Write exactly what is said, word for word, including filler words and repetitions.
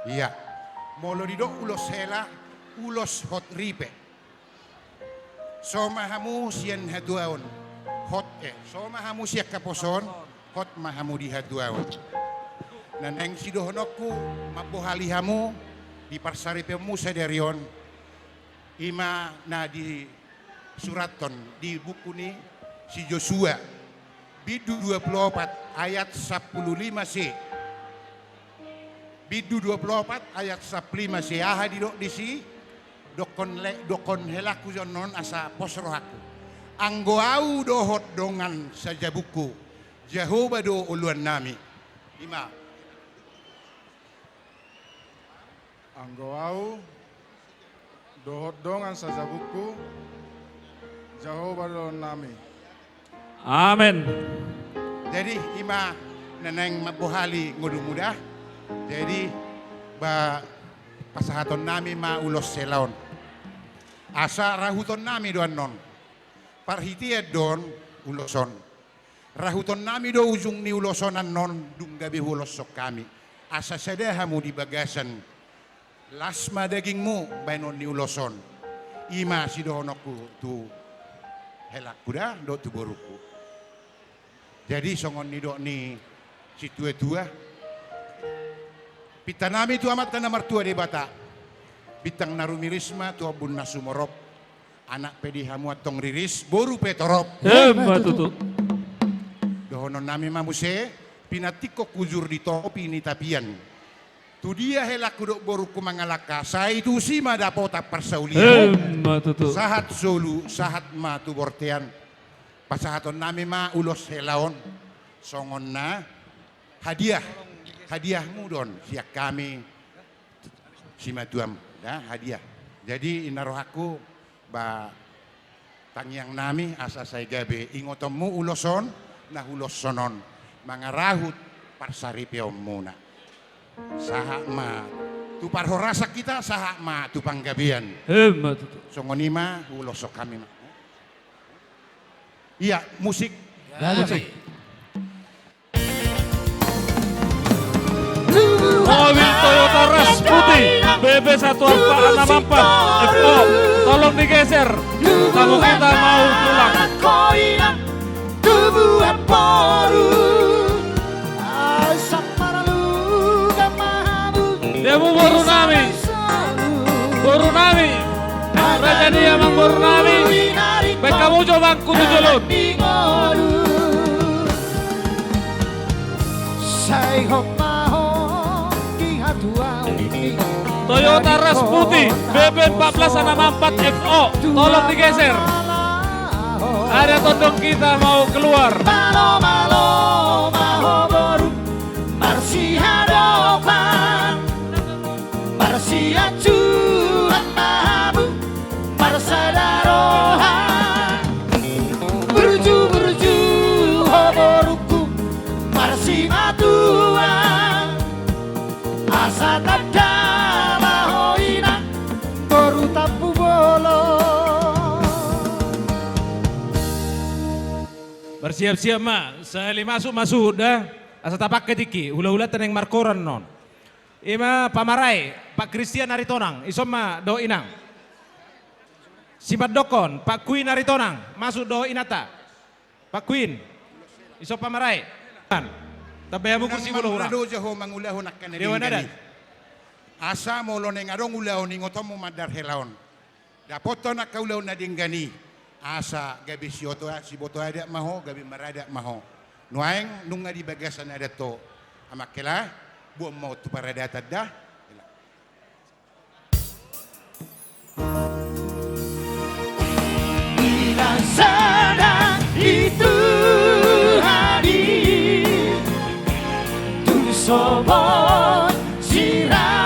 Ia, molo didok ulos hela, ulos hot ripe. So ma hamu sian hatuaon, hot, eh, so ma hamu sian haposon, hot ma hamu di hatuaon. Na naeng sidohononku, mambohali hamu di parsaripeonmu sadari on, i ma na disurathon di buku ni si Josua, bindu dua pulu opat ayat sampulu lima se. Bindu dua pulu opat ayat sampulu lima se, aha didok disi? Dokkon le-, dokkon helangku jo annon asa pos rohangku. Anggo ahu dohot dongan sajabungku, Jahowa do oloannami. I ma. Anggo ahu dohot dongan sajabungku, Jahowa do oloannami. Amen. Jadi, i ma na naeng mambohali ngolumuna. Jadi, ba, pasahatonnami ma ulos hela on. Asa rahutonnami do annon. Parhitean do on ulos on. Rahutonnami do ujung ni ulos on annon, dung gabe huoloshon hami. Asa sada hamu di bagasan, las ma dagingmu baenon ni ulos on. I ma sidohononku tu helangku da, dohot tu borungku. Jadi songon nidok ni situatua, pintanami tu Amanta na martua Debata, bintang na rumiris ma tu ombun na sumorop, anak pe di hamu antong riris, boru pe torop. Emma tutu. Dohononnami ma muse, pinantikhon hujur di topi ni tapian. Tudia helangku dohot borungku mangalangka, sai tusi ma dapotan parsaulian. Emma tutu. Sahat solu, sahat ma tu bortean. Pasahatonnami ma ulos hela on, songon na hadiah, hadiahmu do on sian hami simatuam, ya, hadiah. Jadi, inna rohangku, ba, tangiangnami asa sai gabe ingotonmu ulos on, na huloshon on, mangarahut parsaripeonmuna. Sahat ma tu parhorasan hita, sahat ma tu panggabean. Emma tutu. Songon i ma huloshon hami ma. Ia, musik. Ya, musik. Mobil Toyota Rush putih, B B satu empat enam empat F O. Tolong digeser. Tamu kita mau pulang. Dia mu boru nami. Boru nami. Raja ni amang boru nami. Baen hamu jo bangku tu jolo on. Toyota Rush putih, B B empat belas enam empat F O, tolong digeser. Ada tondong kita mau keluar. Malo, malo, maho boru, marsihadopan. Marsianjuran ma hamu, marsada roha. Burju, burju, ho borungku, marsimatuang. Asa tanda ma ho inang, boru Tampubolon. Marsiap-siap ma, sahali masuk ma suhut da. Asa tapangke tingki, hula-hulanta naeng markoran non. I ma pamarae, Pak Christian Aritonang, dison ma dohot inang. Simandokkon, Pak Kuin Aritonang, masuk dohot inanta. Pak Kuin, dison pamarae. Tambai hamu kursi, hula-hula. Unang mangadoja ho mangulahon angka na denggan i. Asa molo naeng adong ulaon, ingotonmu mandar hela on. Dapothon angka ulaon na denggan i, asa gabe siboto, siboto adat ma ho, gabe maradat ma ho. Nuaeng nunga di bagasan adat ho, amang hela, boan ma ho tu paradatan da. Bilang sedang itu hadir, tu sobot sira